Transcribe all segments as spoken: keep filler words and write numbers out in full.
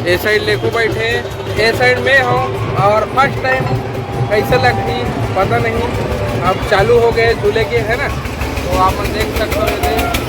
ए side लेको बैठे, ए side में हो। और फर्स्ट टाइम कैसे लगती पता नहीं। अब चालू हो गए झूले के, है ना? तो आप मन देख सकते हो इधर।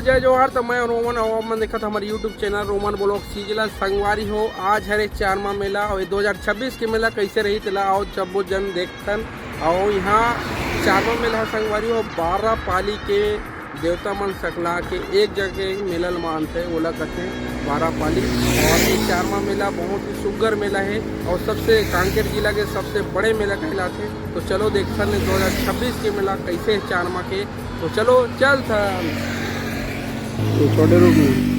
जय जोहार, तो मैं रोमन, अउ आप मन देखत हमारे YouTube चैनल रोमन ब्लॉग सीजला। संगवारी हो, आज हरे चारमा मेला, और ये दो हज़ार छब्बीस के मेला कैसे रही तेला आओ जब्बो जन देखतन। और यहाँ चारमा मेला ह संगवारी हो, बारह पाली के देवता मन सकला के एक जगह मेला ल मानथे, ओला कथे बारह पाली। और ये चारमा मेला बहुत ही सुग्घर मेला है और सबसे कांकेर जिला के सबसे बड़े मेला कहलाथे। तो चलो देखथन दो हज़ार छब्बीस के मेला कैसे है चारमा के। तो चलो चलथन। तो छोटे रूप में।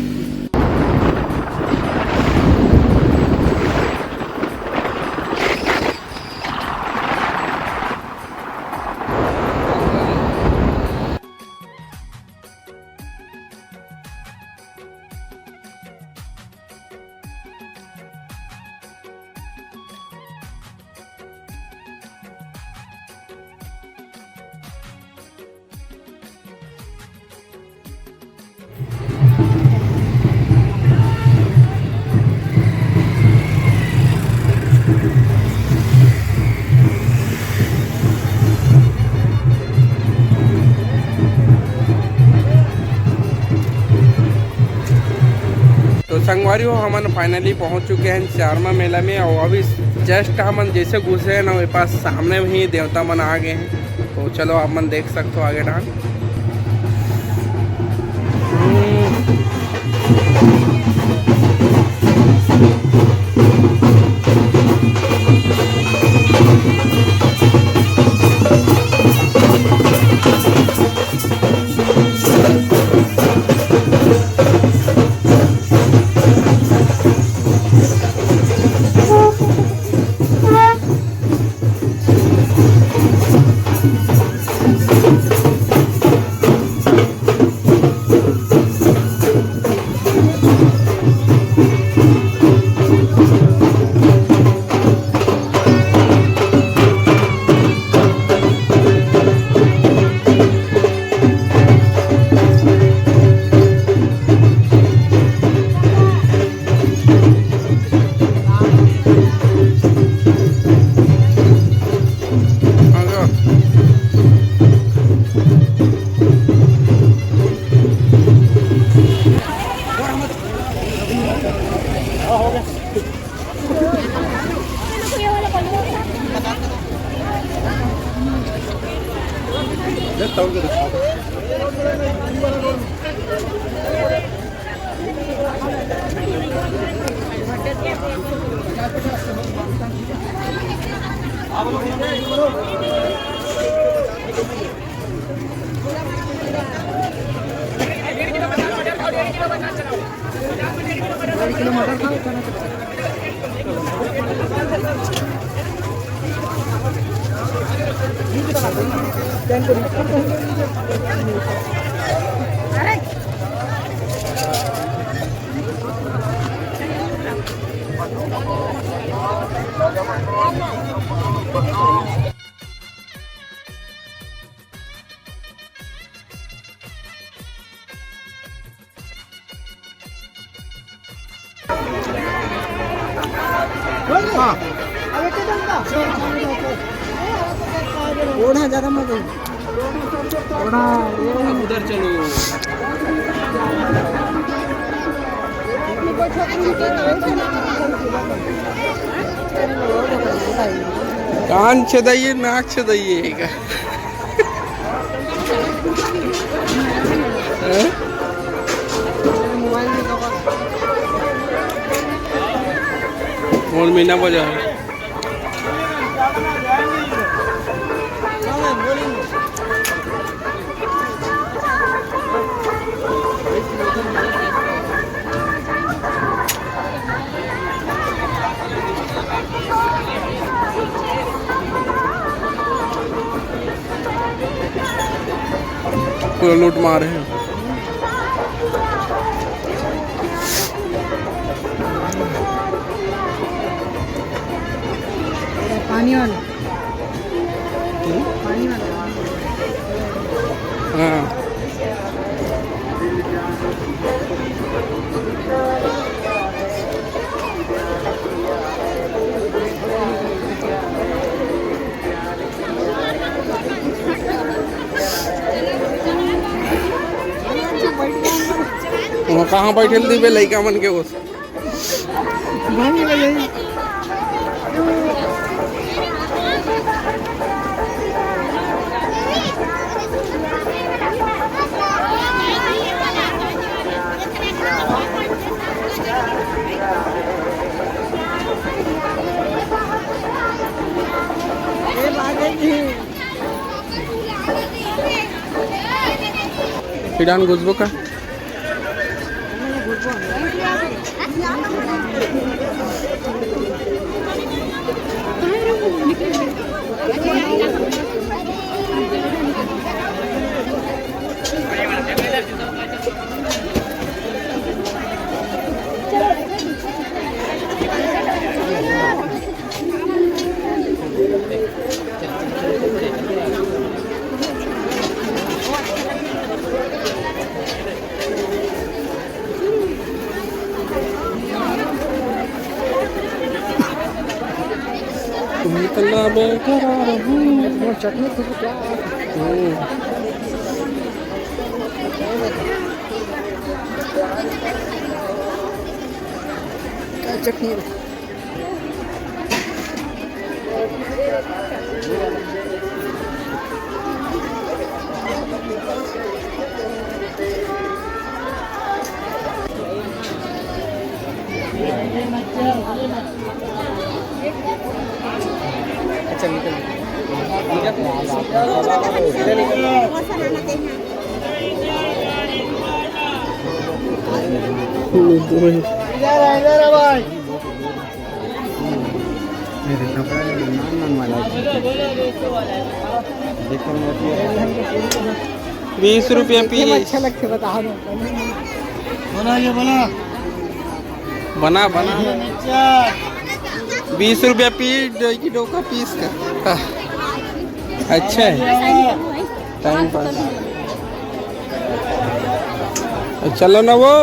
तो संगवारी हो, हमन finally पहुंच चुके हैं चारमा मेला में। और अभी just हमन जैसे घुसे हैं ना, वही पास सामने ही देवता मन आ गए हैं। तो चलो, आप मन देख सकते हो आगे डांस। हाँ। ओढ़ा ज्यादा मत ओढ़ा। ओढ़ा, ओढ़ा। उधर चलो। कान छेदाइए, नाक छेदाइए का। हैं? और मीना बाजार। पूरा लूट मारे हे। पानी वाला। पानी वाला। हाँ। वहाँ कहाँ बैठे ल दिबे लइका मन के ओस? फिडान घुसबो का? चटनी खुशबू क्या? क्या चटनी? अच्छा, निकल। इधर आ, इधर आ भाई। बीस रुपया पीस। अच्छा लगते बता दो। बना ये बना। बना, बना। ये मिक्सचर। बीस रुपया पीस, दो की दो का पीस का। आह, अच्छा है। Time pass. चलो ना वो।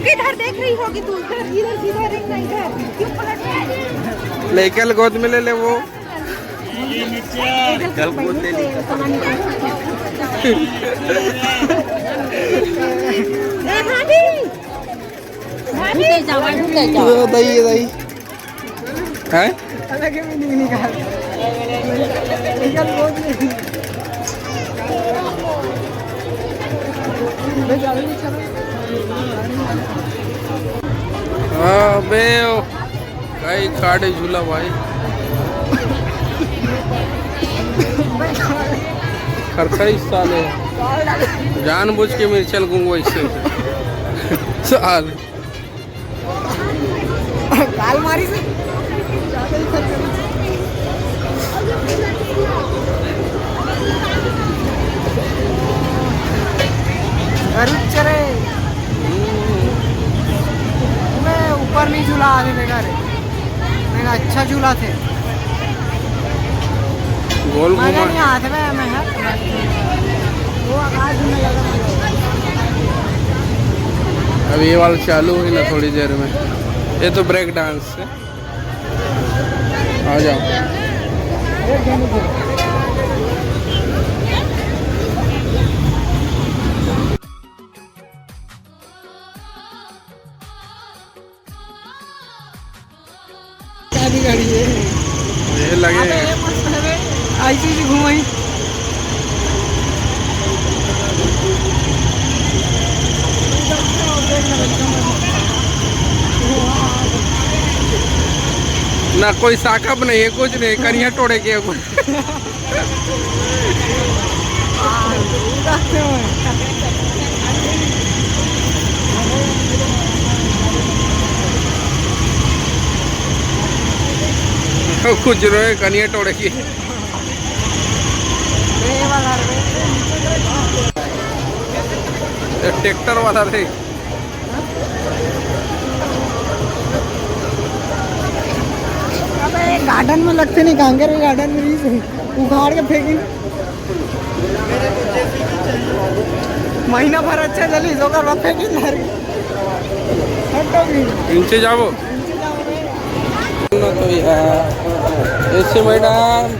किधर देख रही होगी तू? इधर, इधर, इधर, इधर, इधर। क्यों पलट रही है? लेके गोद में ले ले वो। चल, गोद ले ले। ए, भाभी। भाभी। ये दही, ये दही। हैं? अलग ही मीनिंग निकाल। निकाल, बोल दे। अबे ओ, कई काटे झूला भाई। खरखरी साले, जानबूझ के मिर्चल गुंगो इससे। साल। काल मारी से। अरे चले। मैं ऊपर नहीं झूला आने देगा रे। मैं अच्छा झूला थे। गोल मजा घुमा। नहीं आया था मैं, मैं, वो आवाज में लगा। अब ये वाला चालू हुई ना थोड़ी देर में, ये तो ब्रेक डांस है। आ जाओ। शादी गाड़ी है। ये लगे। अबे, ये मस्त है बे। ऐसी भी घुमाई। ना कोई साकब नहीं है, कुछ नहीं, करिया टोड़े के कुछ। कुछ रोए कनिया टोड़े की। ट्रैक्टर वाला रे। अबे गार्डन में लगते नहीं, कांकेर गार्डन में रहिस हे, उखाड़ के फेंकी। महीना भर अच्छा चली, ओकर बाद फेंकी धर। हटो भी। नीचे जाबो। तो यार, ऐसे मैडम।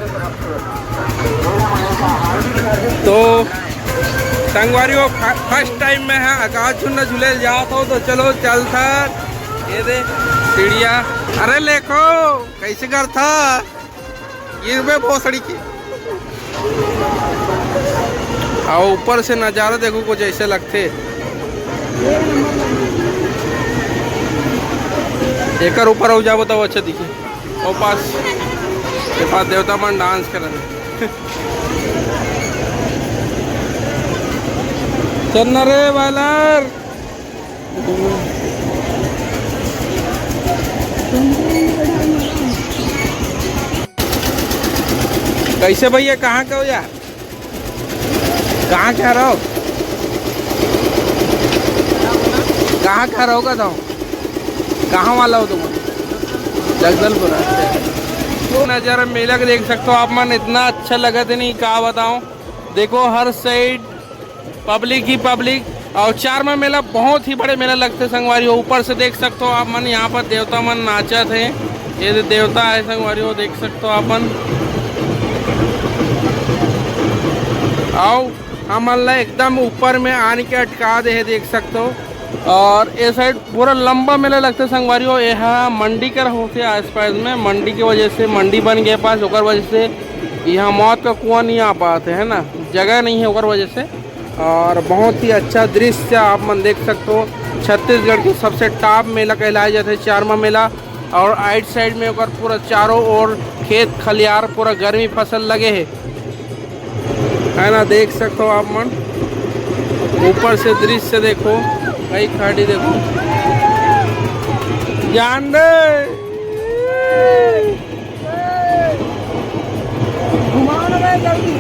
तो संगवारी हो, फर्स्ट टाइम में है आकाश झूलना झूले जात हो, तो चलो चलथा। ये दे सीढ़िया, अरे देखो कैसे करथा, गिरबे भोसड़ी के। और ऊपर से नजारा देखो कुछ ऐसे लगथे। एकर ऊपर हो जाबो तब अच्छा दिखे। ओ पास, ये पास देवता मन डांस करत हे। चल न रे बालर। कैसे भैया, कहाँ के हो यार? कहाँ के रहो? कहाँ के रहो का तुम? कहाँ वाला हो तुम? जगदलपुर। अच्छा। नज़ारा मेला के देख सकते हो आप मन, इतना अच्छा लगत हे नहीं, का बताऊँ। देखो हर साइड पब्लिक ही पब्लिक। और चारमा मेला बहुत ही बड़े मेला लगथे संगवारी हो। ऊपर से देख सकते हो आप मन, यहाँ पर देवता मन नाचत हे। ये दे देवता है संगवारी हो, देख सकते हो आप मन। आओ, हमन ला एकदम ऊपर में आन के अटका दे हे, देख सकते हो। और ये साइड पूरा लंबा मेला लगथे संगवारी हो। ये हा मंडी कर होथे आसपास में, मंडी के वजह से, मंडी बन गए पास, ओकर वजह से यहाँ मौत का कुआं नहीं आ पाते है ना, जगह नहीं है ओकर वजह से। और बहुत ही अच्छा दृश्य आप मन देख सकते हो। छत्तीसगढ़ के सबसे टॉप मेला कहलाए जाते हैं चारमा मेला। और आइट साइड में ओकर पूरा चारों ओर खेत खलियार, पूरा गर्मी फसल लगे है, है ना, देख सकते हो आप मन। ऊपर से दृश्य देखो, कई खाड़ी देखो, जान दे। घुमाओ ना बे, जल्दी।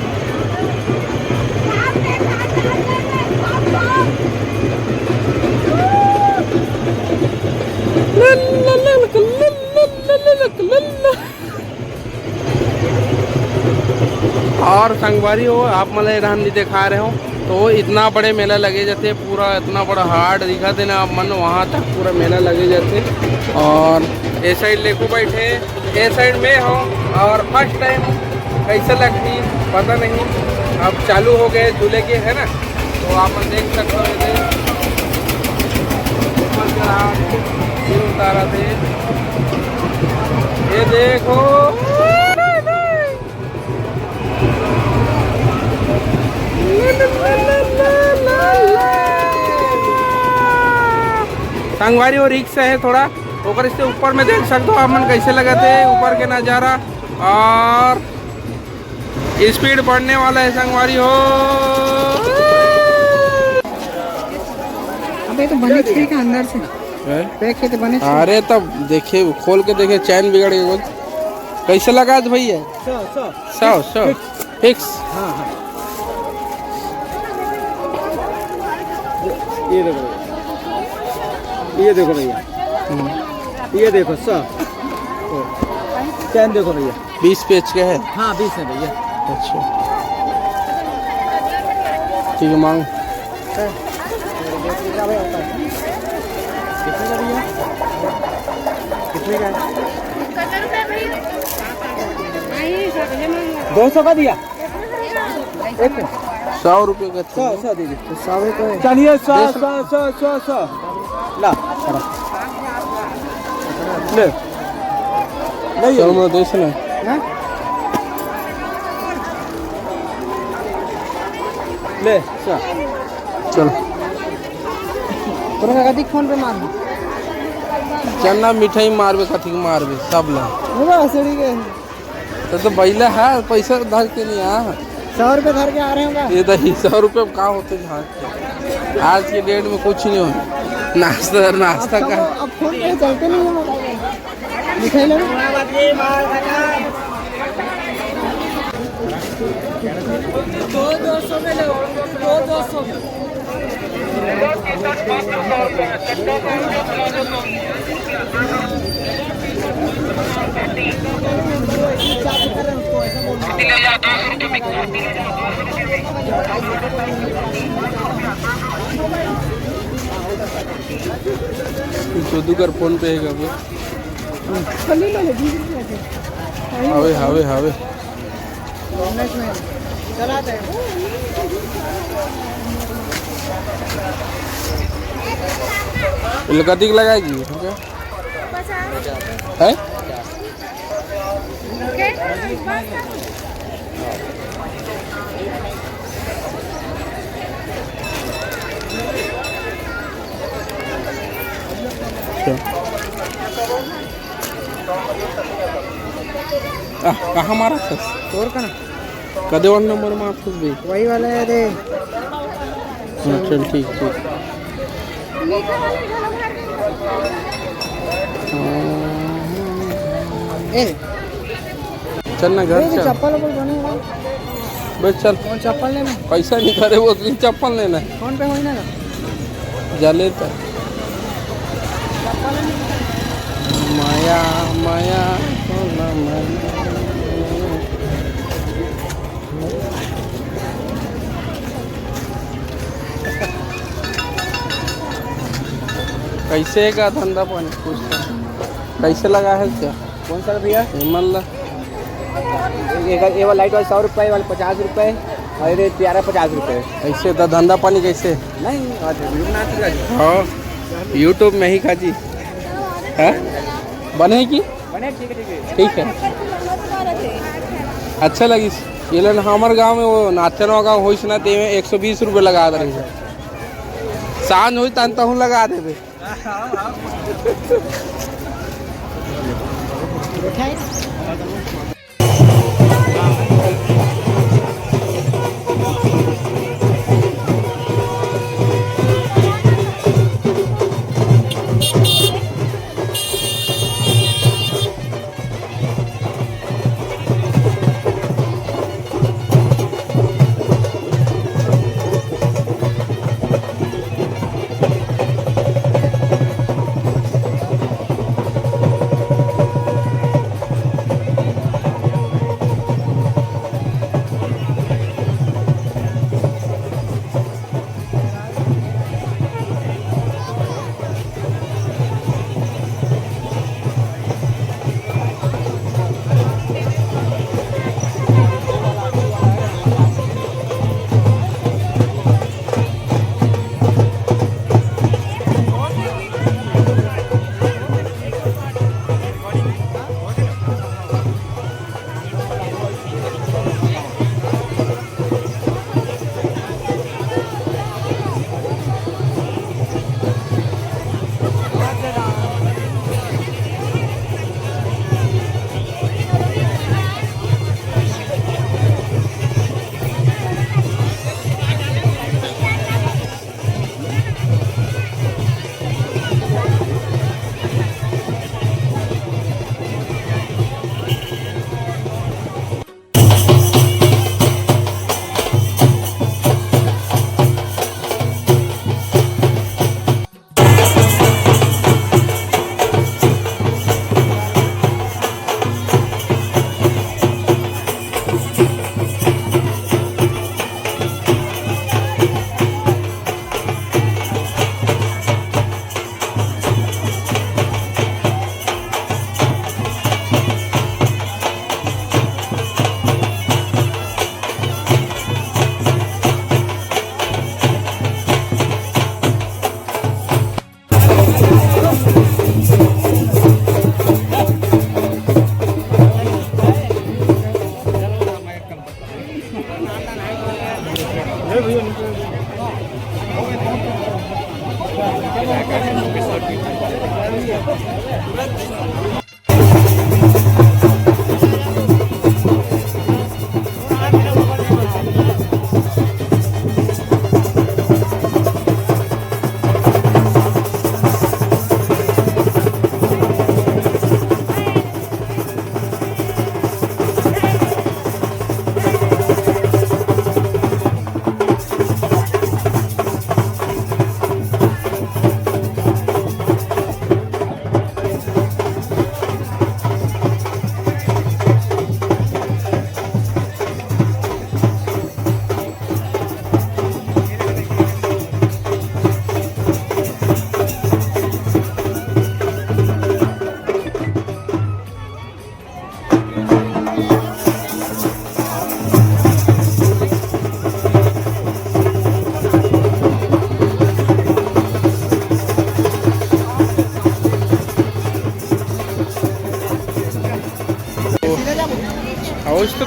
और संगवारी हो, आप मन ला ये डहन नहीं दिखा रहे हो, तो इतना बड़े मेला लगे जाते, पूरा इतना बड़ा हाट दिखा देना आप मन, वहाँ तक पूरा मेला लगे जाते। और ये साइड लेको बैठे, ये साइड में हो। और फर्स्ट टाइम कैसे लगती पता नहीं, अब चालू हो गए झूले के, है ना। तो आप मन देख सकते हो, ये ऊपर से आप फिर उतारा थे, ये देखो। संगवारी, वो रिक्स है थोड़ा, ओकर से ऊपर में देख सकते हो आप मन कैसे लगत है ऊपर के नज़ारा। और स्पीड बढ़ने वाला है संगवारी हो। अबे तो बने ठीक है अंदर से। हैं? देखे तो बने ठीक। अरे तब देखे, खोल के देखे, चैन बिगड़ गई। कैसे लगा आज भैया? सौ, सौ। सौ, सौ। फिक्स। फिक्स। हाँ, हाँ। ये देखो भैया, ये देखो भैया, हम्म। ये देखो सौ। चैन देखो भैया। बीस पेच के है? हाँ, बीस है भैया। अच्छा, ठीक है, मांग। कितने का भैया? कितने का है? दो सौ का दिया। एक। सौ रुपये का सौ, सौ दीजिए। तो सौ रुपये। चलिए, सौ, दे सौ, सौ, सौ, सौ। ला, खड़ा। ले। ले, ये चलो, ले। मैं दे सुना। हाँ? ले, सौ। चलो। तोरा का कथी फोन पे मार। चन्ना मिठाई मारबे, कथी के मारबे, सब ला। वो सड़ी गए। तो, तो बैला है, पैसा धर के नहीं आ। सौ रुपये धर के आ रहे होगा। ये दही, सौ रुपये में का होते झाड़ के? आज के डेट में कुछ नहीं होता। नाश्ता, नाश्ता अब का। अब फोन पे चलते नहीं है मोबाइल। मिठाई लेना? दो दो सौ में लो, दो दो सौ में। सोदू कर फोन पे हे का? हावे, हावे, हावे। ये कतिक लगाएगी? हैं? आ, कहाँ मारा था? तोर का ना? कदे वाला नंबर में आप कुछ भी? वही वाला है रे। हाँ, चल, ठीक, ठीक। ए, चल ना घर नहीं, चल। चप्पल उप्पल बने ना। बस चल। कौन चप्पल लेना? पैसा नहीं करे वो, लेकिन चप्पल लेना है। फोन पे होई ना ना? जा ले तो। माया, माया, सोना माया। कैसे का धंधा पानी कुछ तो? कैसे लगा है क्या? कौन सा भैया? विमल ला। एक, एक, ये वाला लाइट वाला सौ रुपये, वाला पचास रुपये, और ये प्यारा पचास रुपये। ऐसे तो धंधा पानी कैसे? नहीं, आज YouTube ना चला जी। हाँ, YouTube में ही का जी। हाँ? बने की? बने, ठीक है, ठीक है। ठीक है। अच्छा लगिस। ये लेन हमर गांव में वो नाचनवा गांव होइस ना, ते में एक सौ बीस रुपये लगा दे रही है। सांझ होई तन तहूँ लगा देबे।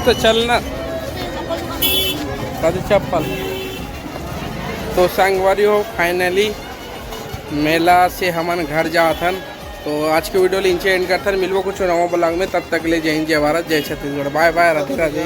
तो चल ना, कति चप्पल। तो संगवारी हो, finally मेला से हमन घर जात हन। तो आज के video ल इंचे end करथन। मिलबो कुछ नवा vlog में, तब तक ले जय हिंद, जय भारत, जय छत्तीसगढ़, bye bye, राधे राधे।